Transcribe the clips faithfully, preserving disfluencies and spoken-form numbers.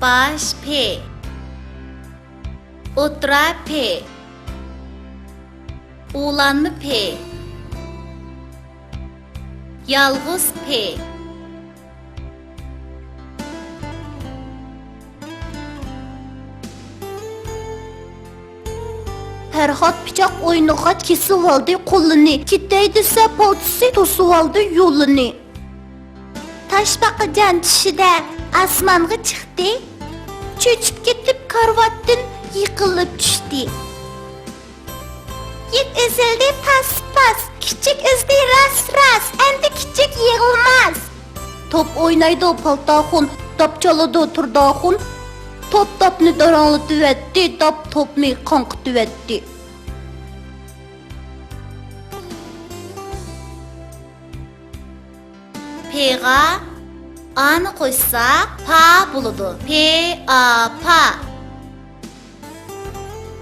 باش پې. ئوتتۇرا پې. ئۇلانما پې. يالغۇز پې. پەرھات پىچاق ئوينىغاچ كېسىۋالدى قولىنى، كېتەي دېسە پالچىسى توسۇۋالدى يولىنى. تاشپاقىجان چۈشىدە ئاسمانغا چىقتى، چۆچۈپ كېتىپ كارىۋاتتىن يىقىلىپ چۈشتى. يىپ ئۈزۈلدى پاس-پاس، كىچىك ئۈزدى راس-راس، ئەمدى كىچىك يىغلىماس. توپ ئوينايدۇ پالتاخۇن، داپ چالىدۇ تۇرداخۇن. توپ داپنى داراڭلىتىۋەتتى، داپ توپنى قاڭقىتىۋەتتى. پېغا ئانى قوشساق پا بولىدۇ. پې ئا پا.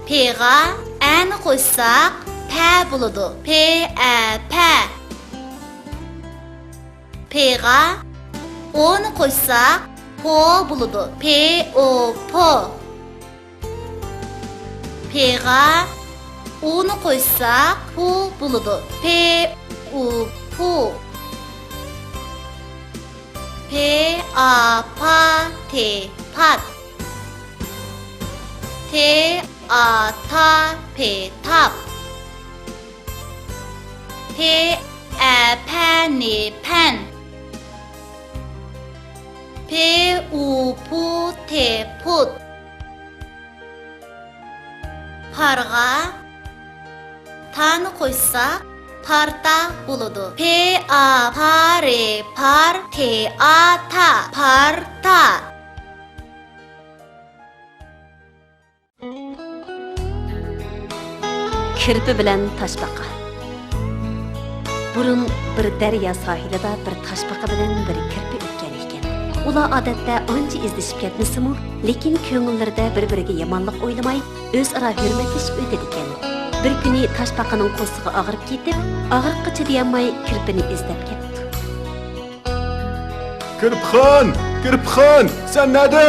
پېغا ئەنى قوشساق پە بولىدۇ. پې ئە پە. پېغا ئونى قوشساق پو بولىدۇ. پې ئو پو. پېغا ئۇنى قوشساق پۇ بولىدۇ. پې ئۇ پۇ. پې ئا پا تې پات. تې ئا تا پې تاپ. پې ئە پە نې پەن. پې ئۇ پۇ تې پۇت. پارغا تانى قوشساق پارتا بولىدۇ. پې ئا پا رې پار، تې ئا تا، پارتا. كىرپە بىلەن تاشپاقا. بۇرۇن بىر دەريا ساھىلىدا بىر تاشپاقا بىلەن بىر كىرپە ئۆتكەن ئىكەن. ئۇلار ئادەتتە ئانچە ئىزدىشىپ كەتمىسىمۇ، لېكىن كۆڭۈللىرىدە بىر-بىرىگە يامانلىق ئويلىماي، ئۆزئارا ھۆرمەتلىشىپ ئۆتىدىكەن. بىر كۈنى تاشپاقىنىڭ قورسىقى ئاغرىپ كېتىپ، ئاغرىققا چىدىيالماي كىرپىنى ئىزدەپ كەپتۇ. كىرپىخان! كىرپىخان! سەن نەدە؟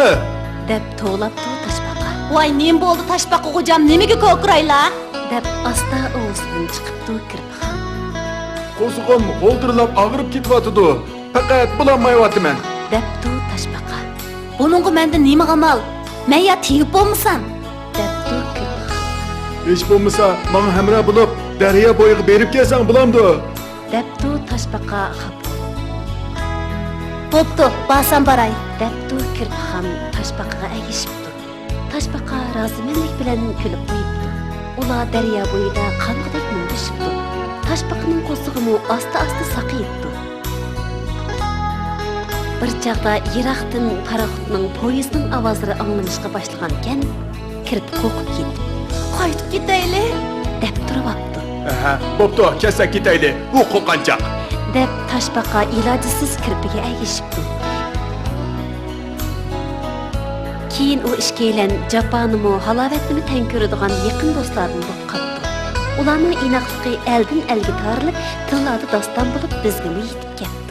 دەپ توۋلاپتۇ تاشپاقا. ۋاي، نېمە بولدى تاشپاقا غوجام، نېمىگە كوكۇرايلا؟ دەپ ئاستا ئاۋۇزىدىن چىقىپتۇ كىرپىخان. قورسىقىم غولدۇرلاپ ئاغرىپ كېتىۋاتىدۇ. پەقەت بولالمايۋاتىمەن. دەپتۇ تاشپاقا. بۇنىڭغا مەندىن نېمە ئامال؟ مەن يا تېگىپ بولمىسام؟ دەپتۇ كىرپىخان. ھېچ بولمىسا ماڭا ھەمراھ بولۇپ دەريا بويىغا بېرىپ كەلسەڭ بولامدۇ؟ دەپتۇ تاشپاقا خاپا بولۇپ. بوپتۇ، بارسام باراي. دەپتۇ كىرپىخان تاشپاقىغا ئەگىشىپتۇ. تاشپاقا رازىمەنلىك بىلەن كۈلۈپ قويۇپتۇ. ئۇلار دەريا بويىدا قانغۇدەك مۇڭدىشىپتۇ. تاشپاقىنىڭ قورسىقىمۇ ئاستا-ئاستا ساقىيىپتۇ. بىر چاغدا يىراقتىن پاراخوتنىڭ، پويىزنىڭ ئاۋازلىرى ئاڭلىنىشقا باشلىغانىكەن، كىرپى قورقۇپ كېتىپ، قايتىپ كېتەيلى، دەپ تۇرۇۋاپتۇ. ئەھە، بوپتۇ، كەتسەك كېتەيلى، ئۇ قورققانچاق. دەپ تاشپاقا ئىلاجسىز كىرپىگە ئەگىشىپتۇ. كېيىن ئۇ ئىككىيلەن جاپانىمۇ، ھالاۋەتنىمۇ تەڭ كۆرىدىغان يېقىن دوستلاردىن بولۇپ قاپتۇ. ئۇلارنىڭ ئىناقلىقى ئەلدىن ئەلگە تارىلىپ، تىللاردا داستان بولۇپ بىزگىمۇ يېتىپ كەپتۇ.